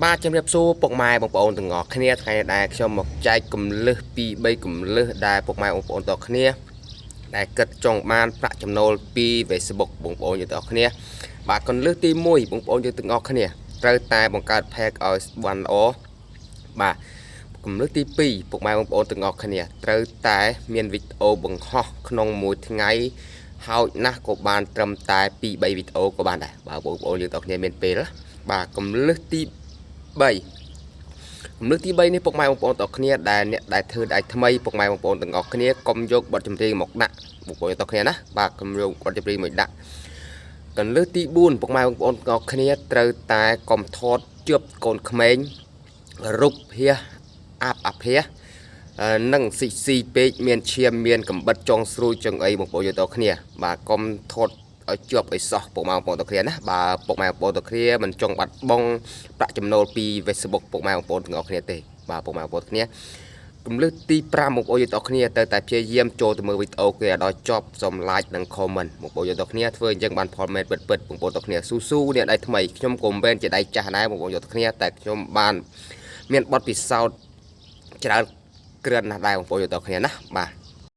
បាទជំរាបសួរពុកម៉ែបងប្អូនទាំងអស់គ្នាថ្ងៃនេះដែរខ្ញុំមកចែកគន្លឹះពី3គន្លឹះដែលពុកម៉ែបងប្អូនទាំងអស់គ្នាដែលគិតចង់បានប្រាក់ចំណូលពី Facebook បងប្អូនយើងទាំងអស់គ្នាបាទគន្លឹះទី1បងប្អូនយើងទាំងអស់គ្នាត្រូវតែបង្កើត page ឲ្យបានល្អបាទគន្លឹះទី2ពុកម៉ែបងប្អូនទាំងអស់គ្នាត្រូវតែមានវីដេអូបង្ហោះក្នុងមួយថ្ងៃហោចណាស់ក៏បានត្រឹមតែ2 3វីដេអូក៏បានដែរបើបងប្អូនយើងទាំងអស់គ្នាមានពេលណាបាទគន្លឹះទី3គន្លឹះទី3នេះពុកម៉ែបងប្អូនទាំងអស់គ្នាដែលអ្នកដែលធ្វើដៃថ្មីពុកម៉ែបងប្អូនទាំងអស់គ្នាកុំយកបទចម្រៀងមកដាក់បងប្អូនទាំងអស់គ្នាណាបាទកុំយកបទចម្រៀងមកដាក់គន្លឹះទី4ពុកម៉ែបងប្អូនទាំងអស់គ្នាត្រូវតែកុំថតជឿបកូនក្មេងរុកភាសអាប់អាភាសនិងស៊ីស៊ីពេកមានឈាមមានកំបិតចងស្រួយចងអីបងប្អូនយើងទាំងអស់គ្នាបាទកុំថតឲ្យជាប់ឲ្យសោះពុកម៉ែបងប្អូនទាំងគ្នាណាបើពុកម៉ែបងប្អូនទាំងគ្នាមិនចង់បាត់បង់ប្រាក់ចំណូលពី Facebook ពុកម៉ែបងប្អូនទាំងអស់គ្នាទេបាទពុកម៉ែបងប្អូនគ្នាគន្លឹះទី5បងប្អូនយើងទាំងអស់គ្នាត្រូវតែព្យាយាមចូលទៅមើលវីដេអូគេឲ្យដល់ចប់សូម like និង comment បងប្អូនយើងទាំងអស់គ្នាធ្វើអញ្ចឹងបានផលមែនពិតពិតបងប្អូនទាំងគ្នាស៊ូស៊ូអ្នកដៃថ្មីខ្ញុំក៏មិនមែនជាដៃចាស់ដែរបងប្អូនយើងទាំងគ្នាតែខ្ញុំបានមានបទពិសោធន៍ច្រើនគ្រឿនណាស់ដែរបងប្អូនយើងទាំងអស់គ្នាណាបាទ។